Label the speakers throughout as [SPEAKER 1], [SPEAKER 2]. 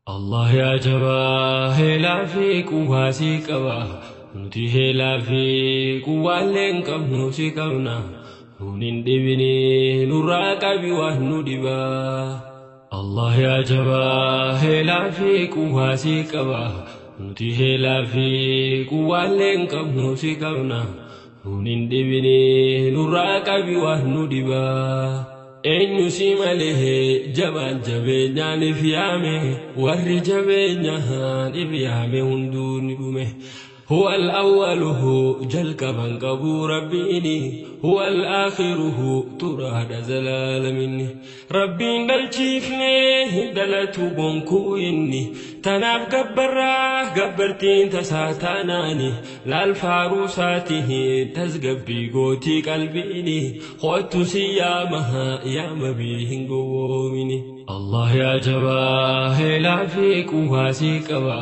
[SPEAKER 1] Allah yaa jabaa heelaa fi quwwaa si qaba. Nuti heelaa fi quwwaallee hin qabnu si qabna. Nuun hin dhibini nurraa qabi waan nu dhibaa. Allah yaa jabaa heelaa fi quwwaa si qaba. Nuti heelaa fi quwwaallee hin qabnu si qabna. Nuun hin dhibini nurraa qabi waan nu dhibaa. Eenyu si malee jabaan jabeenyaan if yaame, warri jabeenyaan if yaame hunduu ni dhume. هو الأول jalqaban qabu Rabbiini, هو الآخر turaadha zalaalaminni. Rabbiin dhalchiifne hin dhalatu gonkuu inni. Tanaaf gabbarraa gabbartiin tasaa taanaani. Laal faaruusaatii tasgabbii gootii qalbiini. Hoottu si yaamaha yaama bii hin gowwoomini. Allah yaa jabaa heelaa fi quwwaa si qaba.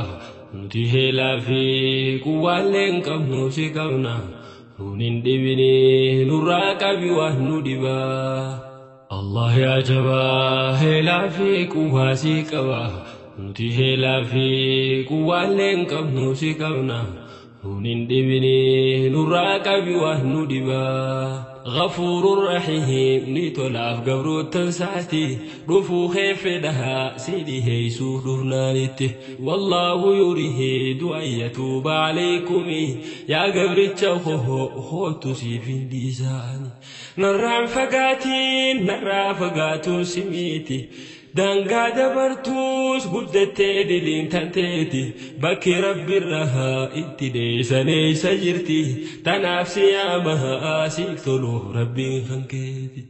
[SPEAKER 1] Nuti heelaa fi quwwaallee hin qabnu si qabna. Nuun hin dhibini nurraa qabi waan nu dhibaa. Allah yaa jabaa heelaa fi quwwaa si qaba. Nuti heelaa fi quwwaallee hin qabnu si qabna. Nuun hin dhibini nurraa qabi waan nu dhibaa. Ghafuurur Rahiim ni tolaaf gabroottan saati dhufuu kee fedhaa si dhiheessuuf dhufnaanitti. Wallaahu yuriidu an yatuuba alaykum, yaa gabricha koo hootu siif hin dhiisaani. Narraan fagaatiin narraa fagaatuun si miti. Daangaa dabartuus guddattee diliin tanteeti. Bakki Rabbirraa itti dheessan eessa jirti? Tanaaf si yaamaha siif toluuf Rabbiin kan keeti.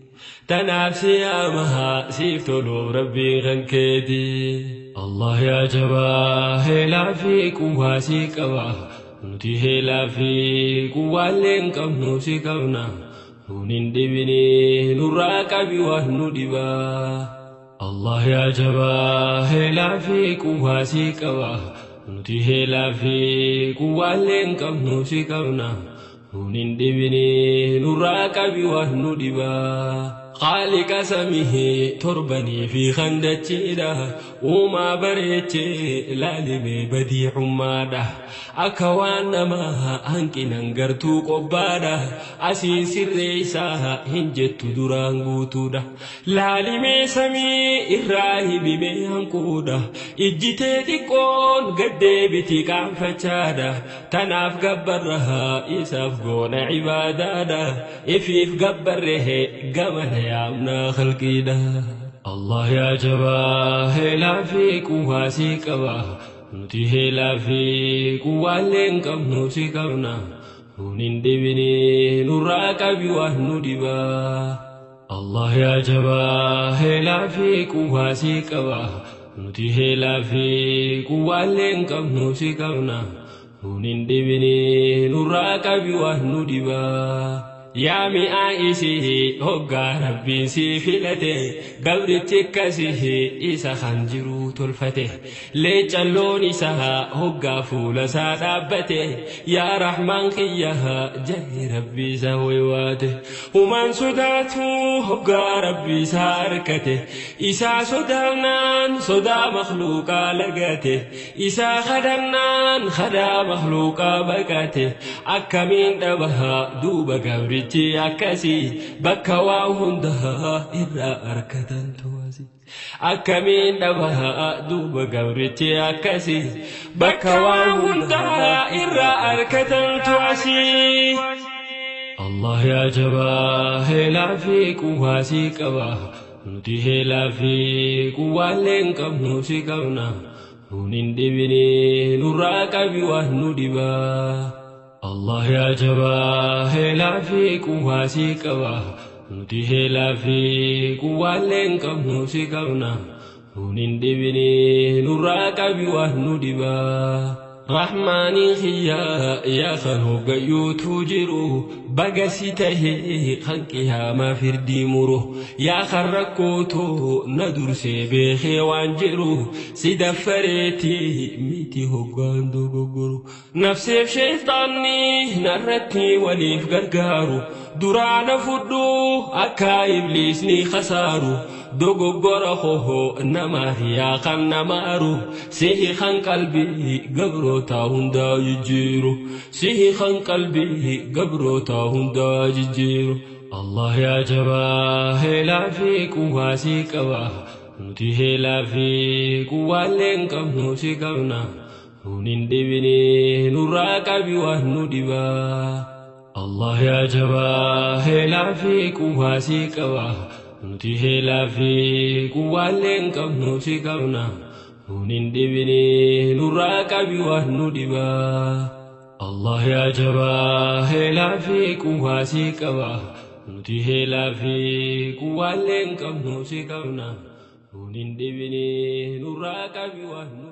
[SPEAKER 1] Tanaaf si yaamaha siif toluuf Rabbiin kan keeti. Allah yaa jabaa heelaa fi quwwaa si qaba. Nuti heelaa fi quwwaallee hin qabnu si qabna. Nuun hin dhibini nurraa qabi waan nu dhibaa. Allah yaa jabaa heelaa fi quwwaa si qaba. Nuti heelaa fi quwwaallee hin qabnu si qabna. Nuun hin dhibini nurraa qabi waan nu dhibaa. Khaaliqa samii torbanii fi khandachiidha. Uumaa bareechee laalimee badiicummaadha. Akka waan namaa hanqinan gartuu qobbaadha. Asiin sirreessaa hin jettu duraan guutuudha. Laalimee samii irraa himimee hanquudha. Ijjitee xiqqoon gaddeebiti qaanfachaadha. Tanaaf gabbarra isaaf goona cibaadaadha. Ifiif gabbarree gamana yaamnaa khalqiidha. Allah yaa jabaa heelaa fi quwwaa si qaba. Nuti heelaa fi quwwaallee hin qabnu si qabna. Nuun hin dhibini nurraa qabi waan nu dhibaa. Allah yaa jabaa heelaa fi quwwaa si qaba. Nuti heelaa fi quwwaallee hin qabnu si qabna. Nuun hin dhibini nurraa qabi waan nu dhibaa. Yaa mi'aa isii hoggaa Rabbiin si filate, gabrichi akkasii isa kan jiru tolfate. Leecalloon isaa hoggaa fuula isaa dhaabbate, yaa Rahmaan kiyya jahee Rabbi isa hoywaate. Humaan sodaatu hoggaa Rabbi isaa harkate, isaa sodaannaan sodaa makhluuqaa lagate, isaa kadhannaan kadaa makhluuqaa baqate. Akkamiin dhabaha duuba gabrichi akkasii bakka waa hundaa irraa harkatan tuwasi. Akkamiin dhabaha duuba gabrichi akkasii bakka waa hundaa irraa harkatan tuwasi. Allah yaa jabaa heelaa fi quwwaa si qaba. Nuti heelaa fi quwwaallee hin qabnu si qabna. Nuun hin dhibini nurraa qabi waan nu dhibaa. Allah yaa jabaa heelaa fi quwwaa si qaba. Nuti heelaa fi quwwaallee hin qabnu si qabna. Nuun hin dhibini nurraa qabi waan nu dhibaa. Rahmaaniin kiyyaa yaa kan hoggayyuutu jiru, baga si tahee kan qiyaamaa firdii muru, yaa kan rakkootu na dursee beekee waan jiru si daffareeti miti hoggaan dogoggoru. Nafseef sheeyxaanni narratti waliif gargaaru, duraana fudhu akka ibliisni khasaaru. Dogoggora koo nama yaa kan nama aru. Sihi kan qalbii gabroota hundaa jijjiiru. Sihi kan qalbii gabroota hundaa jijjiiru. Allah yaa jabaa heelaa fi quwwaa si qaba. Nuti heelaa fi quwwaallee hin qabnu si qabna. Nuun hin dhibini nurraa qabi waan nu dhibaa. Allah yaa jabaa heelaa fi quwwaa si qaba. Nuti heelaa fi quwwaallee hin qabnu si qabna. Nuun hin dhibini nurraa qabi waan nu dhibaa. Allah yaa jabaa heelaa fi quwwaa si qaba. Nuti heelaa fi quwwaallee hin qabnu si qabna. Nuun hin dhibini nurraa qabi waan nu